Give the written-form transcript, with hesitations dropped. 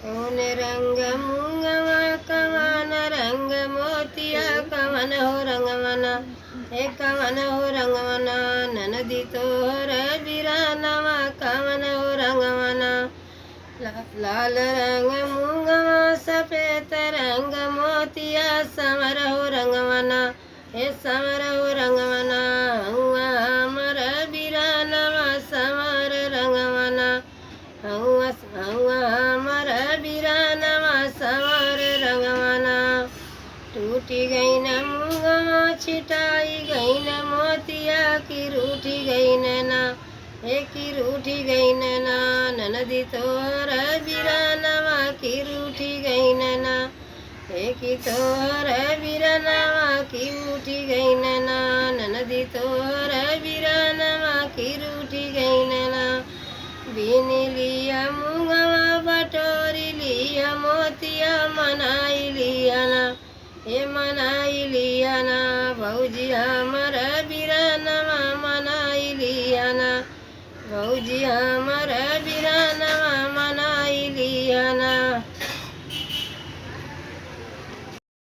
कौन रंग मुंगवा कवन रंग मोतिया कवन हो रंगवना, हे कवन हो रंगवना, ननदी तोहर बिरानवा कवन हो रंगवना। लाल रंग मुंगवा सफेद रंग मोतिया समर हो रंगवना, हे समर हो रंगवना, हुआ हमर बिरानवा समर रंगवना, हुआ हुआ हमर बिरानवा समर रंगवना। टूटी गई न मुंगवा छिटाई गई न मोतिया की रूठी गई ना, हे की रूठी गई ना, ननदी तोहर बिरानवा की रूठी गई ना, हे की तोहर बिरानवा की रूठी गई ना, ननदी तोहर बिरानवा की रूठी गई ना। बीन लिया मुंगवा बटोरी लिया मोतिया मनाई लिया ना, हे मनाई लिया ना, भौजी हमर बिरानवा मनाई लिया ना, भौजी हमर